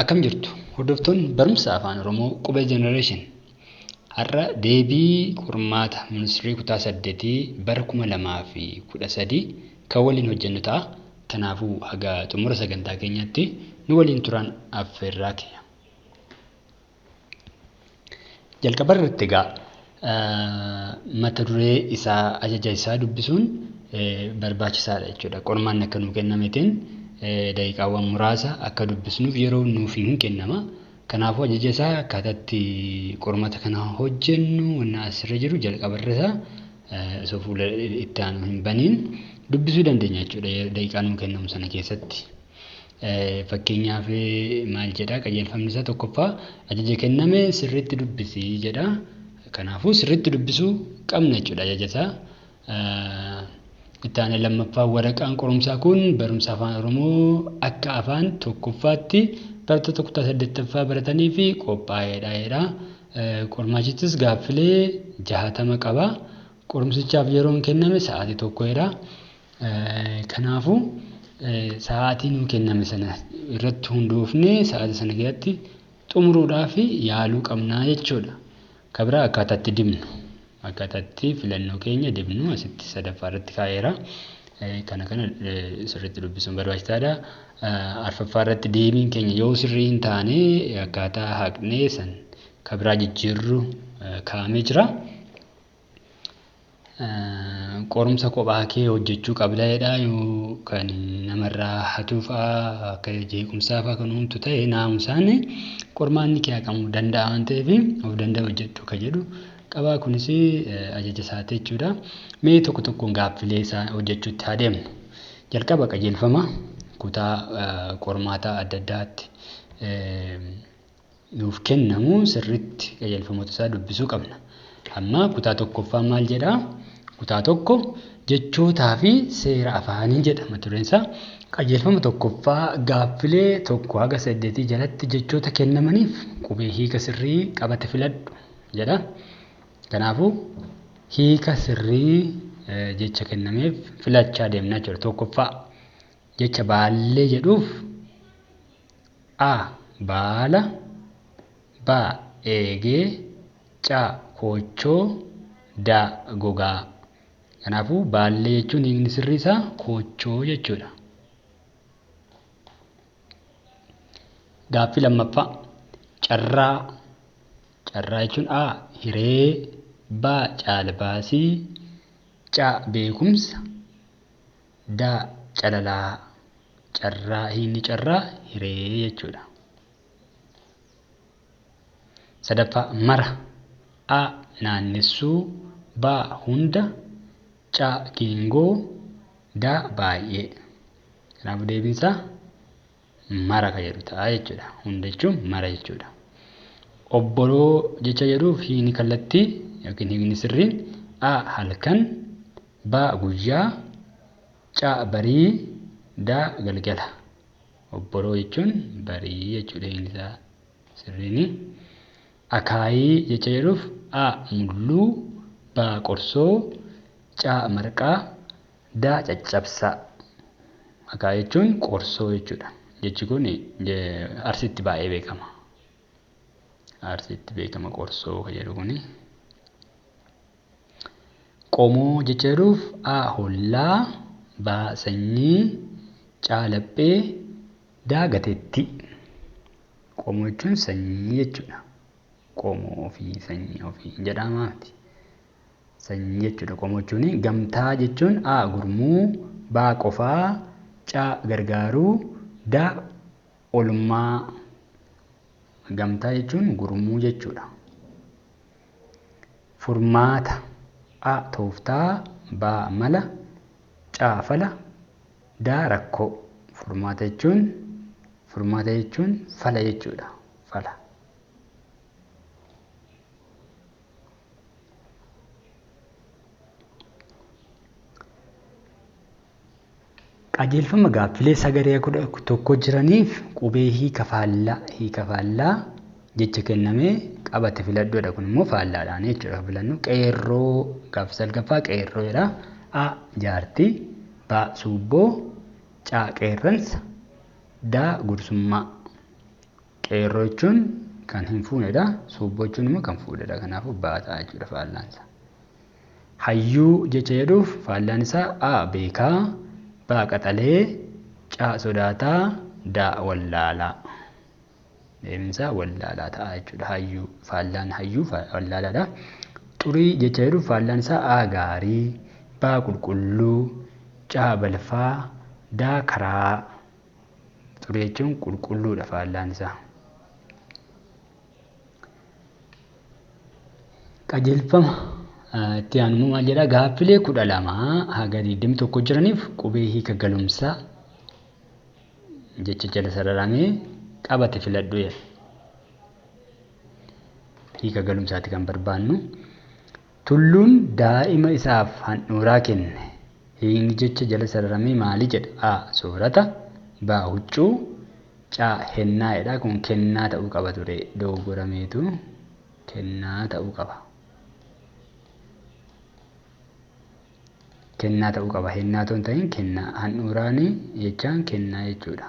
Akkam jirtu hordoftoonni barumsa Afaan Oromoo Qubee Generation. Har'a deebii qormaata ministirii kutaa 8 bara 2013 kan waliin hojjennu ta'a. Kanaafuu haga xumura sagantaa keenyaatti nu waliin turaan affeerraa kiyya. Jalqaba irratti egaa mata duree isaa ajaja isaa dubbisuun barbaachisaadha jechuudha. Qormaanni akka nuu kennameetiin daqiiqaawwan muraasa akka dubbisnuuf yeroo nuuf hin kennama. Kanaafuu ajaja isaa akkaataa itti qormaata kana hojjennu wanna asirra jiru jalqaba irra isaa osoo fuula itti aanu hin baniin dubbisuu dandeenya jechuudha daqiiqaa nuu kennamu sana keessatti. Fakkeenyaaf maal jedha qajeelfamni isaa tokkoffaa ajaja kenname sirriitti dubbisi jedha. Kanaafuu sirriitti dubbisuu qabna jechuudha ajaja isaa. Itti aanee lammaffaa waraqaan qorumsaa kun barumsa Afaan Oromoo akka afaan tokkoffaatti barattoota kutaa 8ffaa barataniif qophaa'eedha jedha. Qormaatichis gaaffilee 60 qaba. Qorumsichaaf yeroon kenname sa'aatii 1 jedha. Kanaafuu sa'aatii nuu kenname sana irratti hundoofnee sa'aatii sana keessatti xumuruudhaaf yaaluu qabnaa jechuudha. Ka biraa akkaataa itti dibnu akkaataa itti filannoo keenya dibnu asitti sadaffaa irratti kaa'eera. Kana kana sirriitti dubbisuun barbaachisaadha. Arfaffaa irratti deebiin keenya yoo sirrii hin taane akkaataa haqnee san ka biraa jijjiirru kaa'amee jira. Qorumsa kophaa kee hojjechuu qabda jedha. Yoo kan namarraa hatuu fa'aa akka jeequmsaa fa'aa kan uumtu ta'e naamusaan qormaanni kee haqamuu danda'a waan ta'eef of danda'e hojjedhu ka jedhu qaba. Kunis ajaja isaati jechuudha. Mee tokko tokkoon gaaffilee isaa hojjechuutti haa deemnu. Jalqaba qajeelfama kutaa qormaataa adda addaatti nuuf kennamu sirriitti qajeelfamoota isaa dubbisuu qabna. Amma kutaa tokkoffaan maal jedhaa? Kutaa 1 jechootaa fi seera afaanii jedha mata dureen isaa. Qajeelfama tokkoffaa gaaffilee 1 haga 8 jalatti jechoota kennamaniif qubee hiika sirrii qabate filadhu jedha. Kanaafuu hiika sirrii jecha kennameef filachaa deemna jechuudha. Tokkoffaa jecha baallee jedhuuf A. Baala B. Eegee C. Koochoo D. Gogaa Kanaafuu baallee jechuun hiikni sirrii isaa koochoo jechuudha. Gaaffii lammaffaa Carraa Carraa jechuun A. Hiree B. Caalbaasii C. Beekumsa D. Calalaa Carraa hiikni carraa hiree jechuudha. Sadaffaa mara A. Naannessuu B. Hunda C. Geengoo D. Baay'ee Kanaafuu deebiin isaa mara kan jedhu ta'a jechuudha. Hunda jechuun mara jechuudha. Obboroo jecha jedhuuf hiikni kallattii yookiin hiikni sirriin A. Halkan B. Guyyaa C. Barii D. Galgala Obboroo jechuun barii jechuudha hiikni isaa sirriin. Akaayii jecha jedhuuf A. Mulluu B. Qorsoo C. Marqaa D. Caccabsaa Akaayii jechuun qorsoo jechuudha. Jechi kun Arsiitti baay'ee beekama. Arsiitti beekama qorsoo kan jedhu kuni. Qomoo jecha jedhuuf A. Hollaa B. Sanyii C. Laphee D. Gateettii Qomoo jechuun sanyii jechuudha. Qomoo ofii sanyii ofii jedhama miti. Sanyii jechuudha qomoo jechuun. Gamtaa jechuun A. Gurmuu B. Qofaa C. Gargaaruu D. Olmaa Gamtaa jechuun gurmuu jechuudha. Furmaata A. Tooftaa B. Mala C. Fala D. Rakkoo Furmaata jechuun Furmaata jechuun fala jechuudha. Fala. Qajeelfama gaaffilee sagaree 11 jiraniif qubee hiika faallaa hiika faallaa jecha kenname qabate filadhu jedha. Kun immoo faallaadhaan jechuudha kan filannu. Qeerroo gaaffii salgaffaa qeerroo jedha. A. Jaartii B. Suubboo C. Qeerransa D. Gursummaa. Qeerroo jechuun kan hin fuunedha. Suubboo jechuun immoo kan fuudhedha. Kanaafuu B ta'a jechuudha faallaan isaa. Hayyuu jecha jedhuuf faallaan isaa A beekaa, B qaxalee, C sodaataa, D wallaalaa. Deebiin isaa wallaalaa ta'a jechuudha. Hayyuu faallaan hayyuu wallaalaadha. Xurii jecha jedhuuf faallaan isaa A gaarii, B qulqulluu, C balfaa, D karaa. Xurii jechuun qulqulluudha faallaan isaa. Qajeelfama itti aanu maal jedhaa? Gaaffilee 12 haga 21 jiraniif qubee hiika galumsaa jecha jala sararamee qabate filadhu jedha. Hiika galumsaati kan barbaannu. Tulluun daa'ima isaaf handhuuraa kenne. Hiikni jecha jala sararamee maali jedha? A. Soorata, B. Huccuu, C. Hennaa jedha. Kun kennaa ta'uu qaba ture. Dogoggorameetu kennaa ta'uu qaba. Kennaa ta'uu qaba. Hennaa otoo hin ta'in kennaa. Handhuuraan jechaan kennaa jechuudha.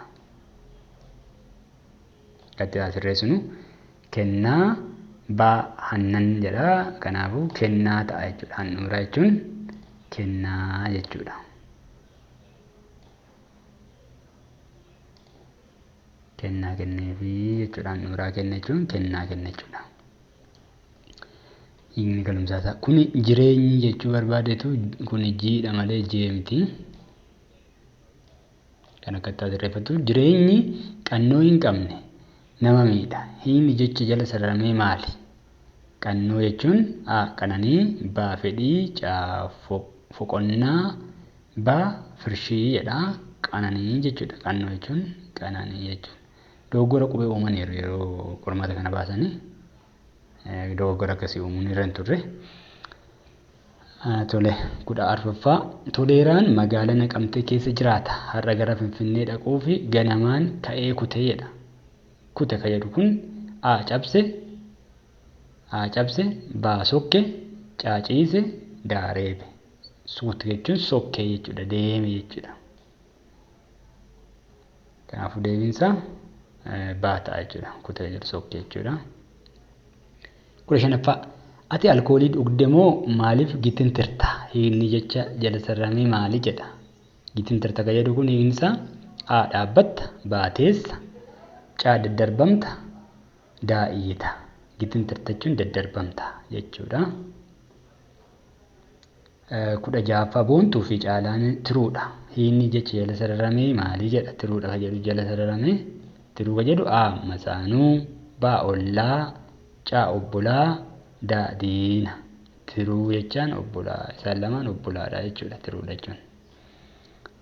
Akkatti haa sirreessinu. Kennaa B hannan jedha. Kanaafuu kennaa ta'a jechuudha. Handhuuraa jechuun kennaa jechuudha. Kennaa kenneefii jechuudha. Handhuuraa kenna jechuun kennaa kenna jechuudha. Hiikni galumsaa isaa kuni jireenyi jechuu barbaadetu kuni jiidha malee jee miti. Kan akkatti haa sirreeffatu. Jireenyi qannoo hin qabne nama miidha. Hiikni jecha jala sararamee maali? Qannoo jechuun A. Qananii, B. Fedhii, C. Foqonnaa, B. Firshii jedha. Qananii jechuudha. Qannoo jechuun qananii jechuudha. Dogoggora qubee uumaniiru yeroo qormaata kana baasanii. Dogoggora akkasii uumuun irra hin turre. Tole, 14ffaa. Toleeraan magaalaa Naqamtee keessa jiraata. Har'a gara Finfinnee dhaquuf ganamaan ka'ee kute jedha. Kute kan jedhu kun A. Cabse, A. Cabse, B. Sokke, C. Ciise, D. Reebe. Kute jechuun sokkee jechuudha. Deeme jechuudha. Kanaafuu deebiin isaa B ta'a jechuudha. Kute jedhu sokkee jechuudha. 15ffaa. Ati alkoolii dhugde moo maaliif gitintirta? Hiikni jecha jala sararamee maali jedha? Gitintirta kan jedhu kun hiikni isaa A. Dhaabbatta, B. Teessa, C. Daddarbamta, D. Iyyita. Gitintirta jechuun daddarbamta jechuudha. 16ffaa. Boontuu fi Caalaan tiruudha. Hiikni jecha jala sararamee maali jedha? Tiruudha kan jedhu jala sararamee tiruu kan jedhu A. Masaanuu, B. Ollaa, C. Obbolaa, D. Diina. Tiruu jechaan obbolaa, isaan lamaan obbolaadha jechuudha tiruudha jechuun.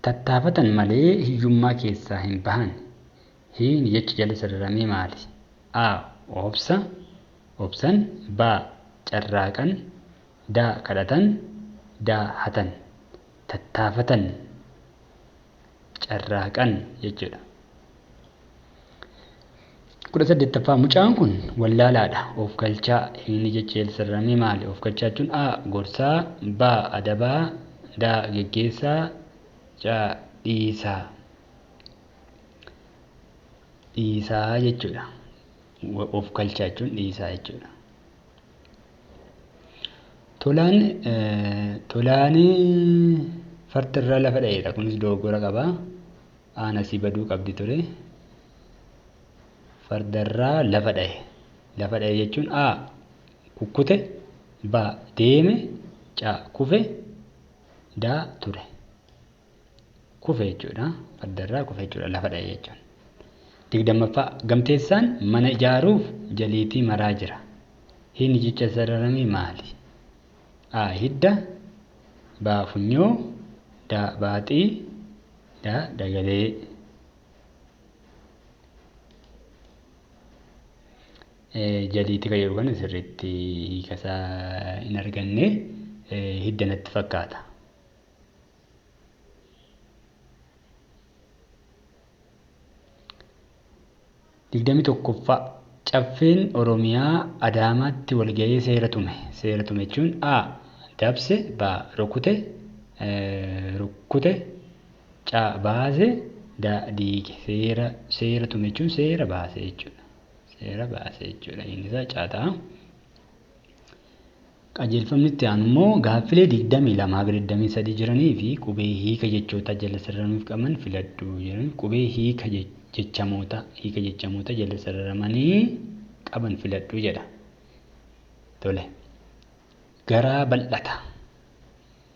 Tattaafatan malee hiyyummaa keessaa hin bahan. Hiikni jecha jala sararamee maali? A. Obsa, obsan, B. Carraaqan, D. Kadhatan, D. Hatan. Tattaafatan, carraaqan jechuudha. 18ffaa. Mucaan kun wallaalaadha. Of galchaa. Hiikni jecha jala sararamee maali? Of galchaa jechuun A. Gorsaa, B. Adabaa, D. Geggeessaa, C. Dhiisaa. Dhiisaa jechuudha. Of galchaa jechuun dhiisaa jechuudha. Tolaan farda irraa lafa dha'eedha. Kunis dogoggora qaba. Aan asii baduu qabdi ture. Fardarraa lafa dha'e. Lafa dha'e jechuun A. Kukkute, B. Deeme, C. Kufe, D. Ture. Kufe jechuudha. Fardarraa kufe jechuudha. Lafa dha'e jechuun. 20ffaa. Gamteessaan mana ijaaruuf jaliitii maraa jira. Hiikni jecha sararamee maali? A. Hidda, B. Funyoo, D. Baaxii, D. Dagalee. Jaliitii kan jedhu kana sirriitti hiika isaa hin arganne, hidda natti fakkaata. 21ffaa. Caffeen Oromiyaa Adaamaatti walga'ee seera tume. Seera tume jechuun A. Dabse, B. Rukute, rukkute, C. Baase, D. Diige. Seera tume jechuun seera baase jechuudha. Seera baase jechuudha. Inni isaa caataa. Qajeelfamni itti aanu immoo gaaffilee 22 haga 23 jiranii fi qubee hiika jechootaa jala sararamuuf qaban filadhu jedhan. Qubee hiika jechamoota jala sararamanii qaban filadhu jedha. Tole. Garaa bal'ata.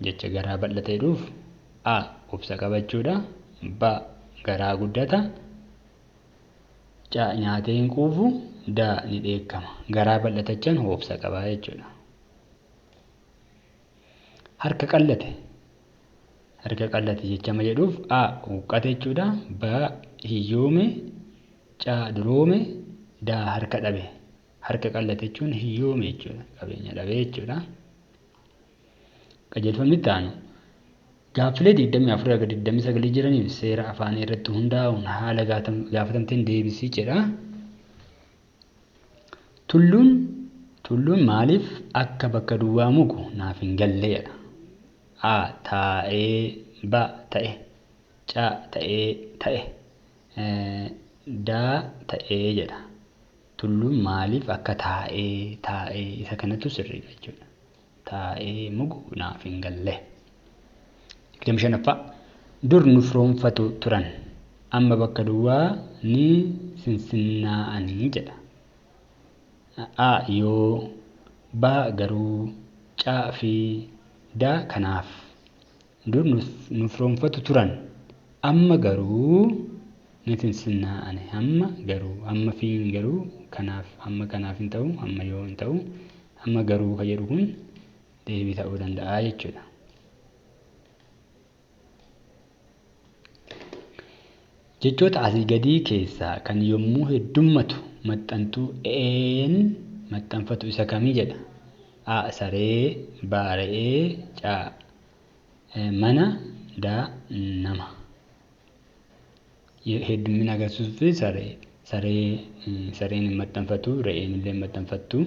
Jecha garaa bal'ata jedhuuf A. Obsa qabachuudha. B. Garaa guddata. C. Nyaatee hin quufu. D. Ni dheekkama. Garaa bal'ata jechaan obsa qabaa jechuudha. Harka qallate. Harka qallate jechama jedhuuf A. Huqqate jechuudha. B. Hiyyoome. C. Duroome. D. Harka dhabe. Harka qallate jechuun hiyyoome jechuudha. Qabeenya dhabe jechuudha. Qajeelfamni itti aanu gaaffilee 24 haga 29 jiraniif seera afaanii irratti hundaa'uun haala gaafatamteen deebisii jedha. Tulluun maaliif akka bakka duwwaa mugu naaf hin galle jedha. A. Taa'ee. B. Ta'e. C. Ta'ee. Ta'e. D. Ta'ee jedha. Tulluun maaliif akka taa'ee taa'ee isa kanatu sirriidha jechuudha. Taa'ee mugu naaf hin galle. 25ffaa. Dur nu firoomfatu turan. Amma bakka duwwaa ni sinsinnaa'anii jedha. A. Yoo. B. Garuu. C. Fi. D. Kanaaf. Dur nu firoomfatu turan. Amma garuu ni sinsinnaa'ani. Amma garuu. Amma fi garuu kanaaf. Amma kanaaf hin ta'u. Amma yoo hin ta'u. Amma garuu kan jedhu kun deebii ta'uu danda'a jechuudha. Jechoota asii gadii keessaa kan yommuu heddummatu maxxantuu een maxxanfatu isa kamii jedha. A. Saree. B. Re'ee. C. Mana. D. Nama. Heddummina agarsiisuuf saree. Sareen hin maxxanfatu. Re'een illee hin maxxanfattu.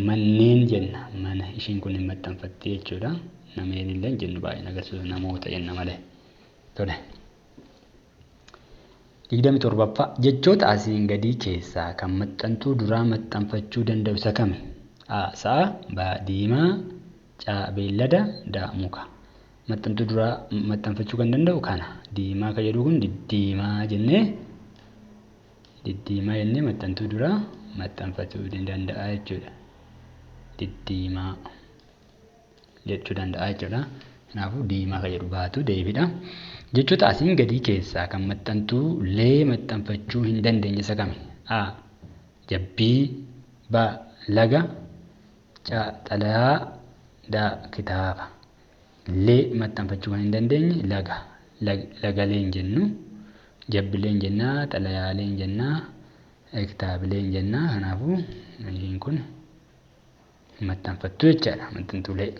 Manneen jenna. Mana ishiin kun hin maxxanfatti jechuudha. Nameen illee hin jennu baay'een agarsiisu namoota jenna malee. Tole. 27ffaa. Jechoota asiin gadii keessaa kan maxxantuu duraa maxxanfachuu danda'u isa kami? A. Sa'a. B. Diimaa. C. Beellada. D. Muka. Maxxantuu duraa maxxanfachuu kan danda'u kana. Diimaa kan jedhu kun diddiimaa jennee diddiimaa jennee maxxantuu duraa maxxanfachuu ni danda'a jechuudha. Diddiimaa jechuu danda'a jechuudha. Kanaafuu diimaa kan jedhu baatu deebiidha. Jechoota asiin gadii keessaa kan maxxantuu lee maxxanfachuu hin dandeenye isa kami? A. Jabbii. B. Laga. C. Xalayaa. D. Kitaaba. Lee maxxanfachuu kan hin dandeenye laga. Lagalee hin jennu. Jabbilee hin jennaa. Xalayaalee hin jennaa. Kitaabilee hin jennaa. Kanaafuu ishiin kun maxxanfattu jechaadha. Maxxantuulee.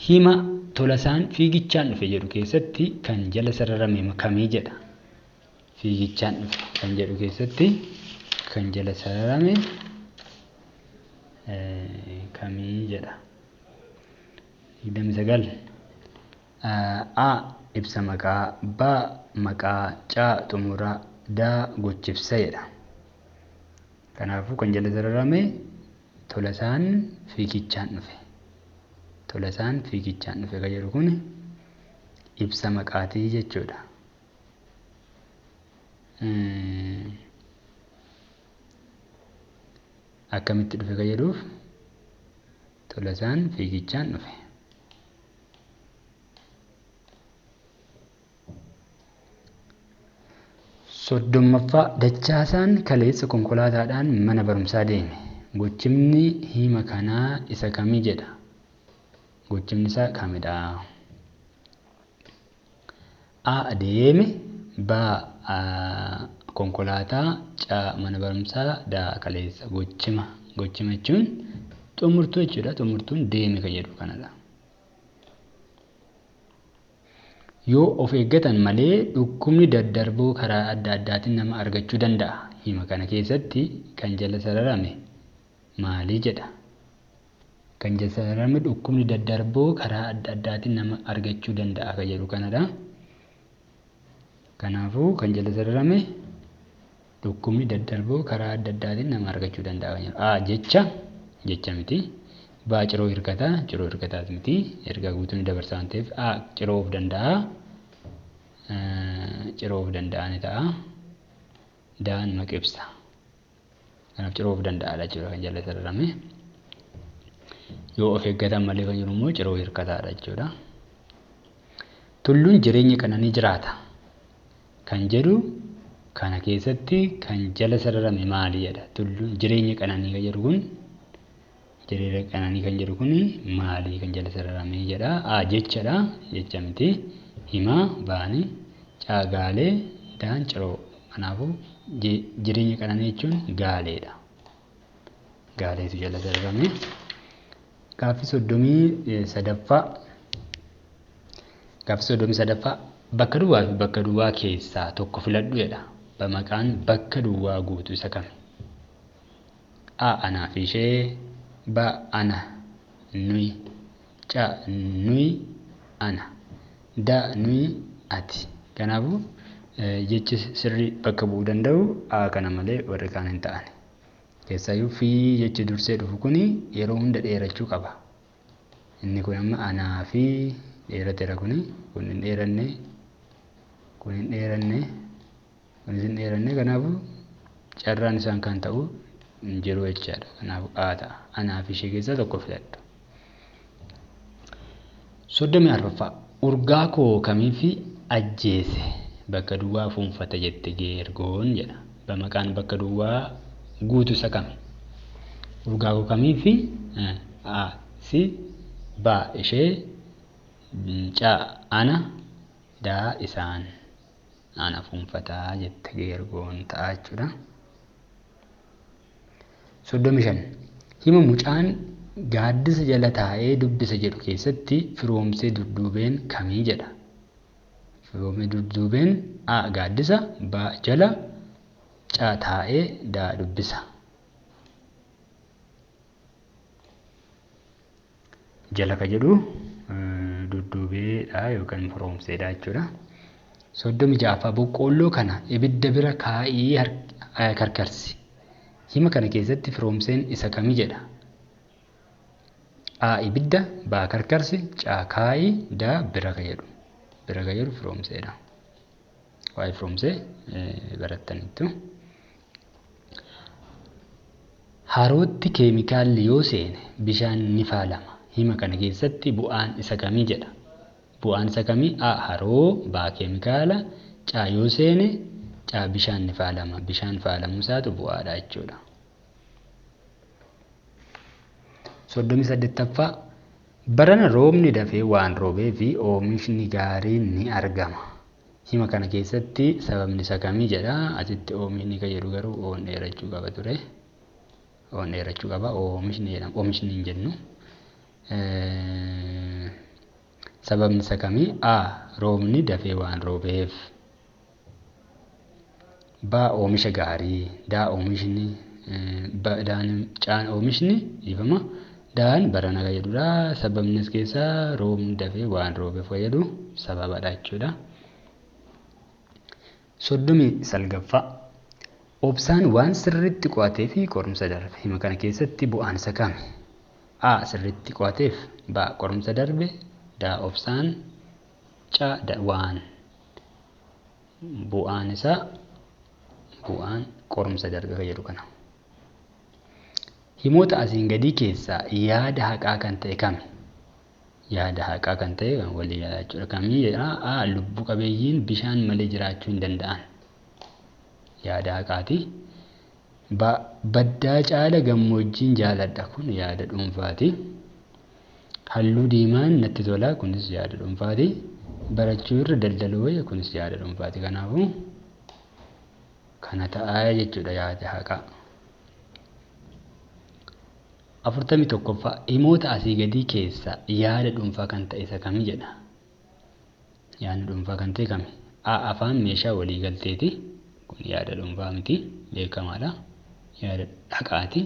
Hima Tolasaan fiigichaan dhufe jedhu keessatti kan jala sararame kamii jedha. Fiigichaan dhufe kan jedhu keessatti kan jala sararame kamii jedha. 29. A. Ibsa maqaa. B. Maqaa. C. Xumura. D. Gochibsa jedha. Kanaafuu kan jala sararame Tolasaan fiigichaan dhufe. Tolasaan fiigichaan dhufe kan jedhu kun ibsa maqaatii jechuudha. Akkamitti dhufe kan jedhuuf Tolasaan fiigichaan dhufe. 30ffaa. Dachaasaan kaleessa konkolaataadhaan mana barumsaa deeme. Gochimni hima kanaa isa kamii jedha. Gochimni isaa kamidha? A. Deeme. B. Konkolaataa. C. Mana barumsaa. D. Kaleessa. Gochima. Gochima jechuun xumurtuu jechuudha. Xumurtuun deeme kan jedhu kanadha. Yoo of eeggatan malee dhukkubni daddarboo karaa adda addaatiin nama argachuu danda'a. Hima kana keessatti kan jala sararame maalii jedha? Kan jala sararame dhukkubni daddarboo karaa adda addaatiin nama argachuu danda'a kan jedhu kanadha. Kanaafuu kan jala sararame Dhukkubni daddarboo karaa adda addaatiin nama argachuu danda'a. A jecha, jecha miti. B ciroo hirkataa, ciroo hirkataas miti. Ergaa guutuu ni dabarsa waan ta'eef A ciroo of danda'a. Ciroo of danda'a ni ta'a. Daan maqibsa. Kanaaf ciroo of danda'aadha jechuudha kan jala sararame. Yoo of eeggatan malee kan jiru immoo ciroo hirkataadha jechuudha. Tulluun jireenya qananii jiraata kan jedhu kana keessatti kan jala sararame maali jedha. Tulluun jireenya qananii kan jedhu kun, jireenya qananii kan jedhu kun maali kan jala sararame jedha. A jechadha, jecha miti. Hima baani, caagaalee, daan ciroo. Kanaafuu jireenya qananii jechuun gaaleedha. Gaaleetu jala sararame. Gaaffii 33ffaa. Gaaffii 33ffaa bakka duwwaa fi bakka duwwaa keessaa tokko filadhu jedha. Bamaqaan bakka duwwaa guutuu isa kami? A anaa fi ishee, B ana nuyi, C nuyi ana, D nuyi ati. Kanaafuu jechi sirrii bakka bu'uu danda'u A kana malee warri kaan hin ta'an. Keessaayyuu fi jechi dursee dhufu kun yeroo hunda dheerachuu qaba. Inni kun amma anaa fi dheerateera kuni, kun hin dheeranne, kun hin dheeranne, kunis hin dheeranne. Kanaafuu carraan isaan kan ta'u hin jiru jechaadha. Kanaafuu A ta'a. Anaa fi ishee keessaa tokko filadhu. 34ffaa urgaa koo kamiifi ajjeese bakka duwwaa fuunfata jette geergoon jedha. Bamaqaan bakka duwwaa guutu isa kami? Urgaa koo kamiifi A si, B ishee, C ana, D isaan. Ana fuunfataa jette geergoon ta'a jechuudha. 35 hima mucaan gaaddisa jala taa'ee dubbisa jedhu keessatti firoomsee durduubeen kamii jedha. Firoomsee durduubeen A gaaddisa, B jala, C taa'ee, D dubbisa. Jala ka jedhu durduubeedha yookaan firoomseedha jechuudha. 36ffaa boqqoolloo kana ibidda bira kaa'ii karkarsi. Hima kana keessatti firoomseen isa kami jedha. A ibidda, B karkarsi, C kaa'ii, D bira ka jedhu. Bira ka jedhu firoomseedha. Waa'ee firoomsee barattaniittu. Harootti keemikaalli yoo seene bishaan ni faalama. Hima kana keessatti bu'aan isa kamii jedha. Bu'aan isa kamii? A haroo, B keemikaala, C yoo seene, C bishaan ni faalama. Bishaan faalamuu isaatu bu'aadha jechuudha. 38ffaa barana roobni dafee waan roobee fi oomishni gaariin ni argama. Hima kana keessatti sababni isa kamii jedha. Asitti oomishni kan jedhu garuu oon dheerachuu qaba ture. Oon dheerachuu qaba. Oomishni jedhama. Oomishni hin jennu. Sababni isa kamii? A roobni dafee waan roobeef. B oomisha gaarii. D oomishni, B daan caan oomishni dhiifama. Daan barana kan jedhudha. Sababni as keessaa roobni dafee waan roobeef kan jedhu sababadha jechuudha. 39ffaa Obsaan waan sirriitti qo'atee fi qorumsa darbe. Hima kana keessatti bu'aan isa kami? A sirriitti qo'ateef, B qorumsa darbe, D obsaan, C waan. Bu'aan isaa bu'aan qorumsa darbe kan jedhu kana. Himoota asiin gadii keessaa yaada haqaa kan ta'e kami? Yaada haqaa kan ta'e walii galaa jechuudha. Kamii jedha? A lubbu qabeeyyiin bishaan malee jiraachuu hin danda'an. Yaada haqaati. B baddaa caala gammoojjiin jaaladha. Kun yaada dhuunfaati. Halluu diimaan natti tola. Kunis yaada dhuunfaati. Barachuu irra daldaluu wayya. Kunis yaada dhuunfaati. Kanaafuu kana ta'a jechuudha yaada haqaa. 41ffaa himoota asii gadii keessaa yaada dhuunfaa kan ta'e isa kami jedha. Yaadni dhuunfaa kan ta'e kami? A afaan meeshaa walii galteeti. Kun yaada dhuunfaa miti, beekamaadha. Yaada haqaati.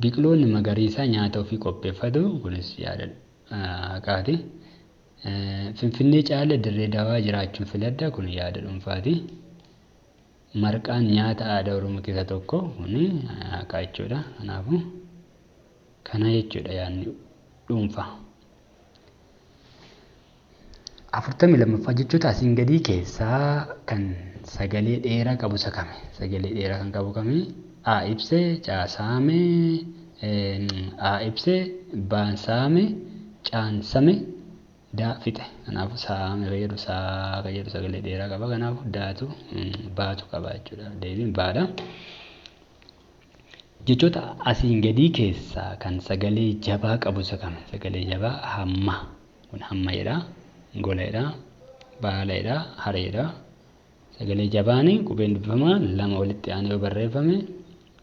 Biqiloonni magariisaa nyaata ofii qopheeffatu. Kunis yaada haqaati. Finfinnee caala Dirree Dawaa jiraachuun filadha. Kun yaada dhuunfaati. Marqaan nyaata aadaa Oromoo keessaa tokko kuni haqa jechuudha. Kanaafuu kana jechuudha yaadni dhuunfaa. 42ffaa jechoota asiin gadii keessaa kan sagalee dheeraa qabu isa kami? Sagalee dheeraa kan qabu kami? A ibsee, C saame, A ibsee, B saame, C same, D fixe. Kanaafuu saame kan jedhu saa kan jedhu sagalee dheeraa qaba. Kanaafuu daatu baatu qaba jechuudha. Deebiin baadha. Jechoota asiin gadii keessaa kan sagalee jabaa qabu isa kami? Sagalee jabaa hamma. Kun hamma jedha. Gola jedha. Baala jedha. Hara jedha. Sagalee jabaan qubeen dubbifamaa lama walitti aanee yoo barreeffame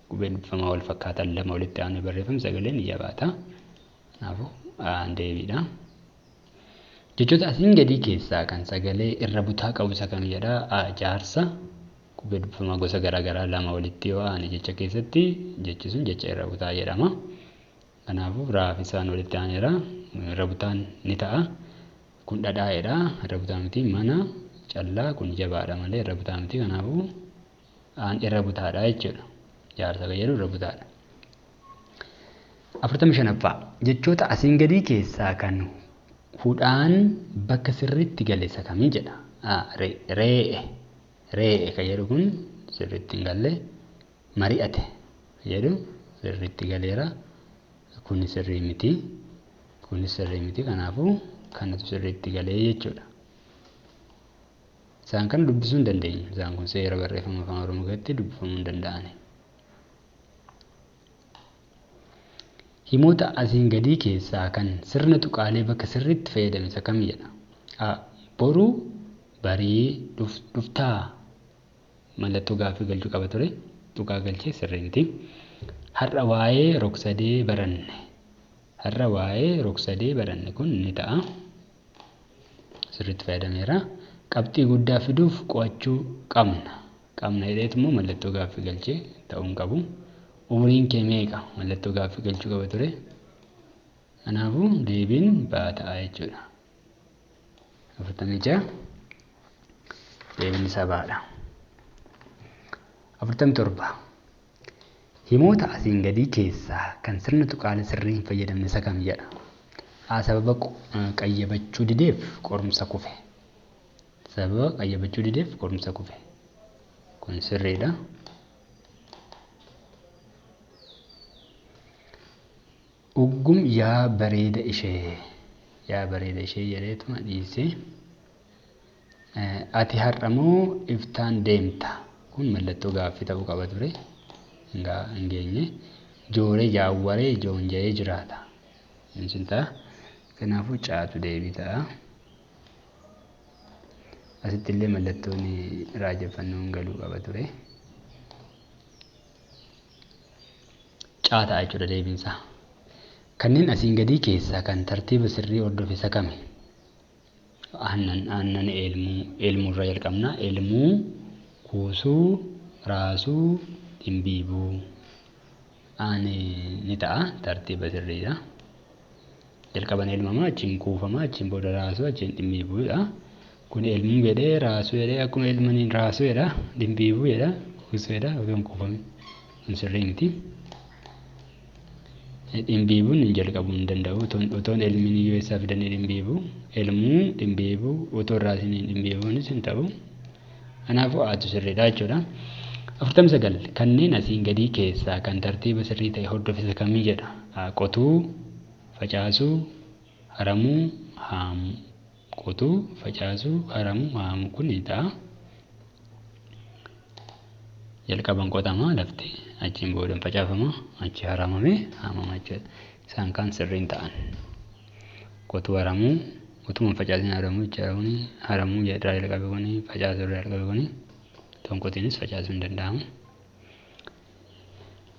qubeen dubbifamaa wal fakkaatan lama walitti aanee yoo barreeffame sagaleen ni jabaata. Kanaafuu deebiidha. Jechoota asiin gadii keessaa kan sagalee irra butaa qabu isa kami jedha? A jaarsa. Qubee dubbifamaa gosa garaagaraa lama walitti yoo aane jecha keessatti jechi sun jecha irra butaa jedhama. Kanaafuu raa fi saan walitti aaneera. Irra butaan ni ta'a. Kun dhadhaa'eedha. Irra butaa miti. Mana callaa kun jabaadha malee irra butaa miti. Kanaafuu aan irra butaadha jechuudha. Jaarsa kan jedhu irra butaadha. 45ffaa jechoota asiin gadii keessaa kan hudhaan bakka sirriitti gale isa kamii jedha? A ree'e. Ree'e kan jedhu kun sirriitti hin galle. Mari'ate kan jedhu sirriitti galeera. Kun sirrii miti. Kunis sirrii miti. Kanaafuu kanatu sirriitti galee jechuudha. Isaan kana dubbisuu hin dandeenyu. Isaan kun seera barreeffama afaan Oromoo keessatti dubbifamuu hin danda'ani. Himoota asiin gadii keessaa kan sirna tuqaalee bakka sirriitti fayyadame isa kam jedha? A. Boru barii dhuftaa mallattoo gaaffii galchuu qaba ture. Tuqaa galchee sirrii miti. Har'a waa'ee rog-sadee baranne. Har'a waa'ee rog-sadee baranne kun ni ta'a. Sirriitti fayyadameera. Qabxii guddaa fiduuf qo'achuu qabna. Qabna jedheetu immoo mallattoo gaaffii galchee ta'uu hin qabu. Umriin kee meeqa? Mallattoo gaaffii galchuu qaba ture. Kanaafuu deebiin baa ta'a jechuudha. 46 deebiin isaa baadha. 47 himoota asiin gadii keessaa kan sirna tuqaalee sirrii hin fayyadamne isa kam jedha? A. Sababa qayyabachuu dideef qorumsa kufe. Sababa qayyabachuu dideef qorumsa kufe. Kun sirriidha. Uggum yaa bareeda ishee. Yaa bareeda ishee jedheetuma dhiise. Ati har'a moo iftaan deemta? Kun mallattoo gaaffii ta'uu qaba ture. Hin geenye. Jooree jaawwaree joonja'ee jiraata. Insin ta'a. Kanaafuu caatu deebii ta'a. Asitti illee mallattoon raajeffannoon galuu qaba ture. Caa ta'a jechuudha deebiinsaa. Kanneen asiin gadii keessaa kan tartiiba sirrii hordofe isa kami? Aannan eelmuu eelmuu irraa jalqabna. Eelmuu, kuusuu, raasuu, dhimbiibuu. Aan ni ta'a tartiiba sirriidha. Jalqaban elmama, achiin kuufama, achiin booda raasuu, achiin dhimbiibuudha. Kun elmuu jedhee raasuu jedhee akkuma elmaniin raasuu jedha, dhimbiibuu jedha, kuusuu jedha otoo hin kuufamin. Kun sirrii miti. Dhimbiibuun hin jalqabuu hin danda'u. Otoon elmiin iyyuu eessaa fidanii dhimbiibuu? Elmuu, dhimbiibuu, otoo raasiniin dhimbiibuunis hin ta'u. Kanaafuu aatu sirriidha jechuudha. 49 kanneen asiin gadii keessaa kan tartiiba sirrii ta'e hordofe isa kamii jedha? Qotuu, facaasuu, haramuu, haamuu. Qotuu, facaasuu, haramuu, haamuu kun ni ta'a. Jalqaban qotama lafti achiin booda facaafama achi haramame haamama jechuudha. Isaan kaan sirriin ta'an. Qotuu haramuu utuma hin facaasin haramuu jechuudha kuni haramuu irraa jalqabe kuni facaasuu irraa jalqabe kuni otoo hin qotiinis facaasuu hin danda'amu.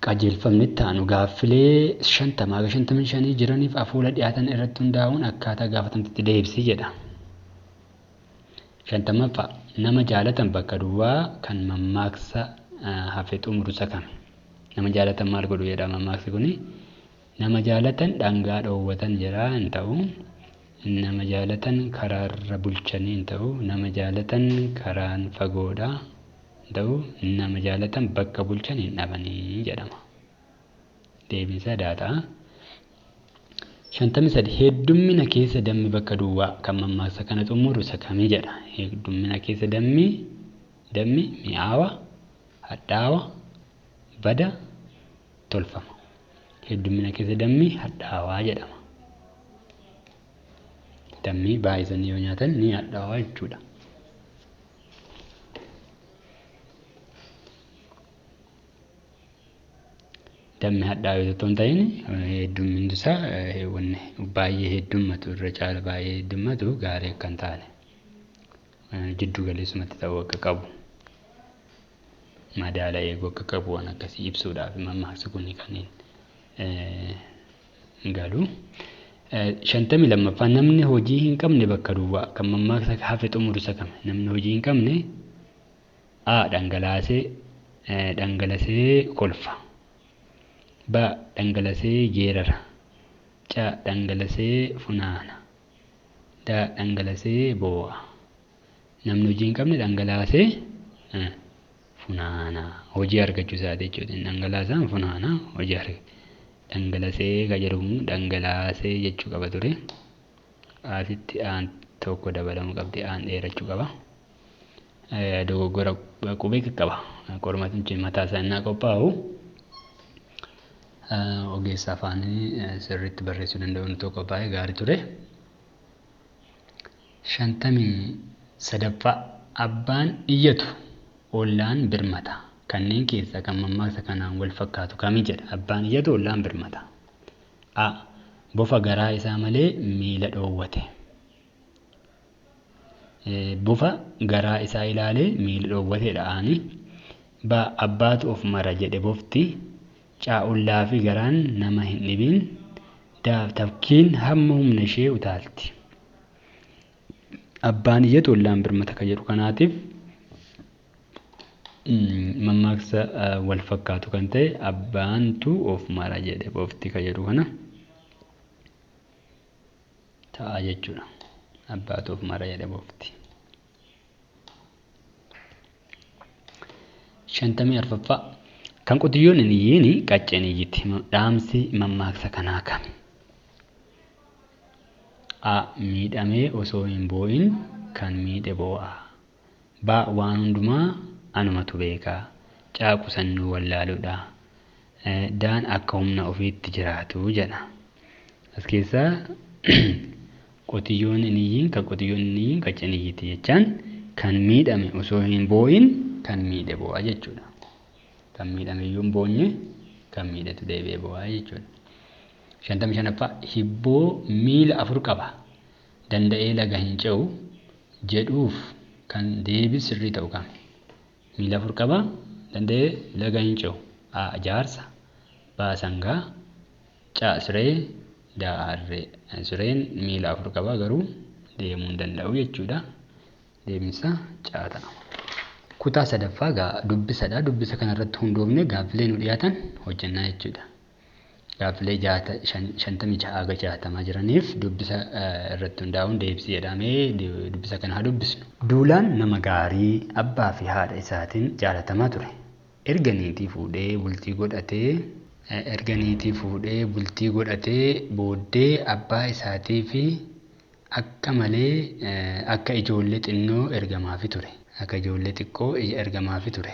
Qajeelfamni itti aanu gaaffilee 50 haga 55 jiraniif afoola dhiyaatan irratti hundaa'uun akkaataa gaafatamtetti deebisi jedha. 50ffaa nama jaalatan bakka duwwaa kan mammaaksa hafe xumuru isa kami? Nama jaalatan maal godhu jedha mammaaksi kuni. Nama jaalatan dhangaa dhoowwatan jedha hin ta'u. Nama jaalatan karaarra bulchanii hin ta'u. Nama jaalatan karaan fagoodha. Ta'u nama jaalatan bakka bulchan hin dhabanii jedhama. Deebiin isaa D ta'a. 53 Heddummina keessa dammi bakka duwwaa kan mammaaksa kana xumuru isa kamii jedha. Heddummina keessa dammi mi'aawa, hadhaawa, bada, tolfama. Heddummina keessa dammi hadhaawaa jedhama. Dammi baay'isanii yoo nyaatan ni hadhaawaa jechuudha. Dammi hadhaawaa otoo hin ta'in heddumminni isaa baay'ee heddummatu irra caala baay'ee heddummatu gaarii akka hin taane jiddu galeessumatti ta'uu akka qabu madaala eeguu akka qabu waan akkasii ibsuudhaaf mammaaksi kun kan galu. 52ffaa namni hojii hin qabne bakka duwwaa kan mammaaksa hafe xumuru isa kami? Namni hojii hin qabne A dhangalasee kolfa, B dhangalasee geerara, C dhangalasee funaana, D dhangalasee boo'a. Namni hojii hin qabne dhangalaasee funaana. Hojii argachuu isaati jechuudha. Dhangalaasaan funaana hojii argata. Dhangalasee kan jedhu kun dhangalaasee jechuu qaba ture. Asitti aan tokko dabalamuu qabdi. Aan dheerachuu qaba. Dogoggora qubee qaqqaba. Qormaatichi mataa isaa innaa qophaa'u ogeessa afaanii sirriitti barreessuu danda'uun tokko qophaa'ee gaarii ture. 53ffaa abbaan iyyatu ollaan birmata. Kanneen keessaa kan mammaaksa kanaan wal fakkaatu kamii jedha. Abbaan iyyatu ollaan birmata. A. Bofa garaa isaa malee miila dhoowwate. Bofa garaa isaa ilaalee miila dhoowwateedha aani. B. Abbaatu of mara jedhe bofti. C. Ollaa fi garaan nama hin dhibin. D. Tafkiin hamma humna ishee utaalti. Abbaan iyyatu ollaan birmata kan jedhu kanaatiif mammaaksa wal fakkaatu kan ta'e abbaantu of mara jedhe bofti kan jedhu kana ta'a jechuudha. Abbaatu of mara jedhe bofti. 54ffaa kan qotiyyoon hin iyyiin qacceen iyyiti. Dhaamsi mammaaksa kanaa kami? A. Miidhamee osoo hin boo'in kan miidhe boo'a. B. Waan hundumaa anumatu beeka. C. Qusannoo wallaaluudha. Daan akka humna ofiitti jiraatu jedha. As keessaa qotiyyoon hin iyyiin kan qotiyyoon hin iyyiin qacceen iyyiti jechaan kan miidhame osoo hin boo'in kan miidhe boo'a jechuudha. Kan miidhame iyyuu hin boonye kan miidhetu deebi'ee boo'a jechuudha. 55ffaa hibboo miila 4 qaba danda'ee laga hin ce'u jedhuuf kan deebii sirrii ta'u kami? Miila 4 qaba danda'ee laga hin ce'u. A. Jaarsa, B. Sangaa, C. Siree, D. Harree. Sireen miila 4 qaba garuu deemuu hin danda'u jechuudha. Deebiinsa C ta'a. Kutaa sadaffaa gaa dubbisadha. Dubbisa kanarratti hundoofne gaaffilee nu dhiyaatan hojjennaa jechuudha. Gaaffilee 56 haga 60 jiraniif dubbisa irratti hundaa'uun deebisii jedhamee dubbisa kana haa dubbisnu. Duulaan nama gaarii abbaa fi haadha isaatiin jaalatamaa ture. Erga niitii fuudhee bultii godhatee booddee abbaa isaatii fi akka malee akka ijoollee xinnoo ergamaafi ture. Akka ijoollee xiqqoo ergamaafi ture.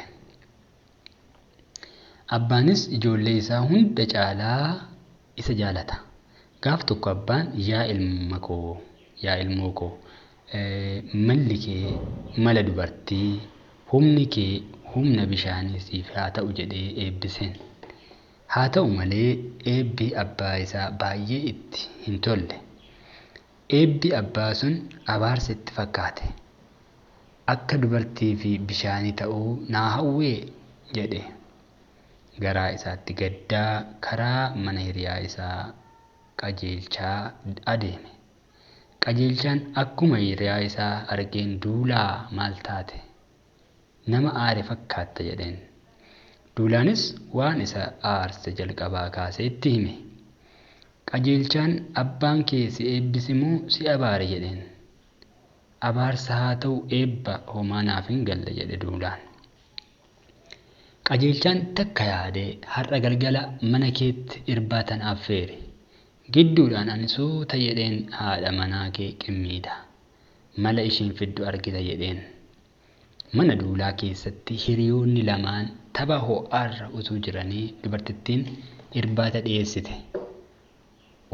Abbaanis ijoollee isaa hunda caalaa isa jaalata. Gaaf tokko abbaan yaa ilmoo koo malli kee mala dubartii, humni kee humna bishaanii siif haa ta'u jedhee eebbiseen. Haa ta'u malee eebbi abbaa isaa baay'ee itti hin tolle. Eebbi abbaa sun abaarsa itti fakkaate. Akka dubartii fi bishaanii ta'uu naa hawwee jedhe. Garaa isaatti gaddaa karaa mana hiriyaa isaa qajeelchaa adeeme. Qajeelchaan akkuma hiriyaa isaa argeen Duulaa maal taate? Nama aare fakkaatta jedheen. Duulaanis waan isa aarse jalqabaa kaasee itti hime. Qajeelchaan abbaan kee si eebbise moo si abaare jedheen. Abaarsa haa ta'u eebba homaa naaf hin galle jedhe Duulaan. Qajeelchaan takka yaadee har'a galgala mana keetti irbaatan affeere. Gidduudhaan ani suuta jedheen haadha manaa kee qimmiida. Mala isheen fiddu argita jedheen. Mana duulaa keessatti hiriyoonni lamaan tapha ho'aarra utuu jiranii dubartittiin irbaata dhiyeessite.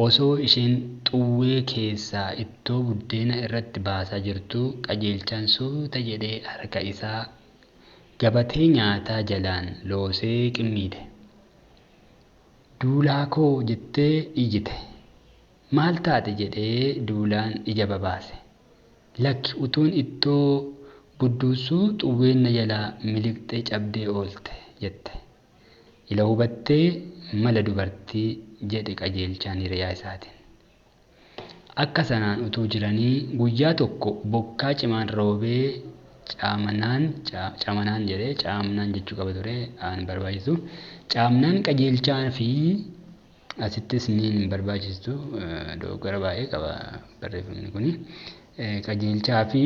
Osoo isheen xuwwee keessaa ittoo buddeena irratti baasaa jirtuu qajeelchaan suuta jedhee harka isaa gabatee nyaataa jalaan loosee qimmiide. Duulaa koo jettee iyyite. Maal taate jedhee duulaan ija babaase. Lakki utuun ittoo budduusuu xuwween na jalaa miliqxee cabdee oolte jette. Ila hubattee mala dubartii jedhe qajeelchaan hiriyaa isaatiin. Akka sanaan utuu jiranii guyyaa tokko bokkaa cimaan roobee caamanaan camanaan jedhee caamnaan jechuu qaba ture aan barbaachisu. Caamnaan qajeelchaa fi asittis ni hin barbaachistu dogoggora baay'ee qaba barreeffamni kuni. Qajeelchaa fi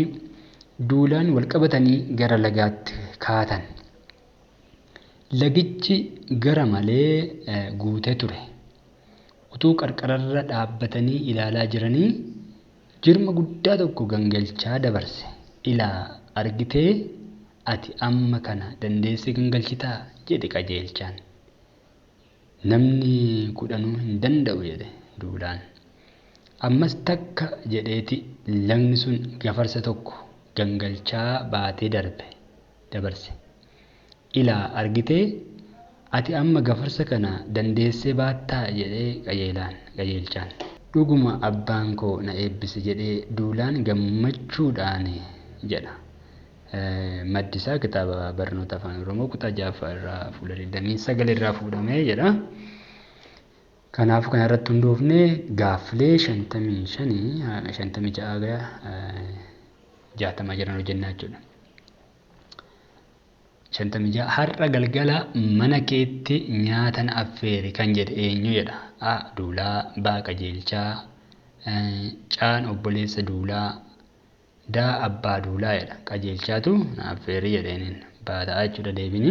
duulaan wal qabatanii gara lagaatti kaatan. Lagichi gara malee guutee ture. Utuu qarqararra dhaabbatanii ilaalaa jiranii jirma guddaa tokko gangalchaa dabarse. Ilaa argitee ati amma kana dandeessee gangalchitaa jedhe qajeelchaan. Namni kudhanuu hin danda'u jedhe duulaan. Ammas takka jedheeti lagni sun gafarsa tokko gangalchaa baatee darbe dabarse. Ilaa argitee ati amma gafarsa kana dandeessee baattaa jedhee qajeelchaan. Dhuguma abbaan koo na eebbise jedhee duulaan gammachuudhaan jedha. Maddi isaa kitaaba barnoota afaan Oromoo kutaa 6ffaa irraa fuula 29 irraa fuudhamee jedha. Kanaaf kana irratti hundoofnee gaaffilee 55 56 60 jiran hojjennaa jechuudha. 56 har'a galgala mana keetti nyaata na affeeri kan jedhe eenyu jedha. A. Duulaa, B. Qajeelchaa, C. Obboleessa Duulaa, D. Abbaa Duulaa jedha. Qajeelchaatu na affeeri jedheenin baata'a jechuudha deebini.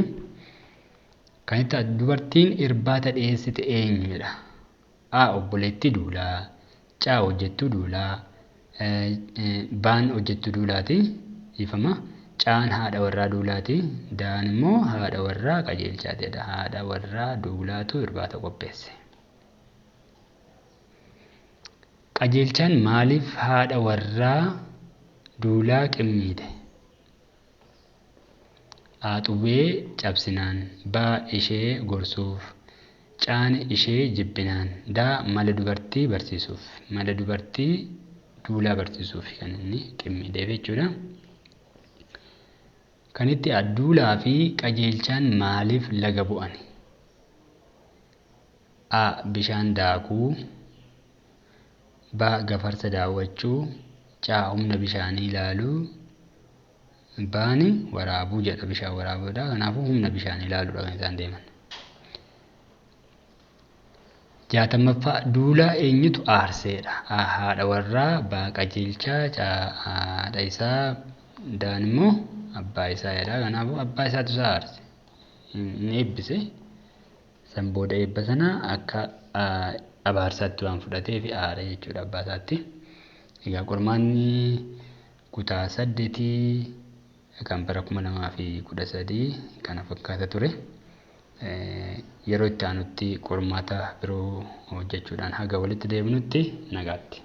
Kan itti dubartiin irbaata dhiyeessite eenyu jedha. A. Obboleettii Duulaa, C. Hojjettuu Duulaa, B'n hojjettuu Duulaati dhiifama. C'n haadha warraa Duulaati. D'n immoo haadha warraa qajeelchaatidha. Haadha warraa Duulaatu irbaata qopheesse. Qajeelchaan maaliif haadha warraa Duulaa qimmiite? A. Xuwwee cabsinaan, B. Ishee gorsuuf, C'n ishee jibbinaan, D. Mala dubartii barsiisuuf. Mala dubartii Duulaa barsiisuuf kan inni qimmiideef jechuudha. Kan itti Duulaa fi qajeelchaan maaliif laga bu'ani? A. Bishaan daakuu, B. Gafarsa daawwachuu, C. Humna bishaanii ilaaluu, B'n waraabuu jedha bishaan waraabuudha. Kanaafuu humna bishaanii ilaaluudha kan isaan deeman. 60ffaa Duulaa eenyutu aarseedha? A. Haadha warraa, B. Qajeelchaa, C. Haadha isaa, D'n immoo abbaa isaa jedha. Kanaafuu abbaa isaatu isa aarse. Inni eebbise. San booda eebba sana akka abaarsaatti waan fudhateef aare jechuudha abbaa isaatti. Egaa qormaanni kutaa 8 kan bara 2013 kana fakkaata ture. Yeroo itti aanutti qormaata biroo hojjechuudhaan haga walitti deebinutti nagaatti.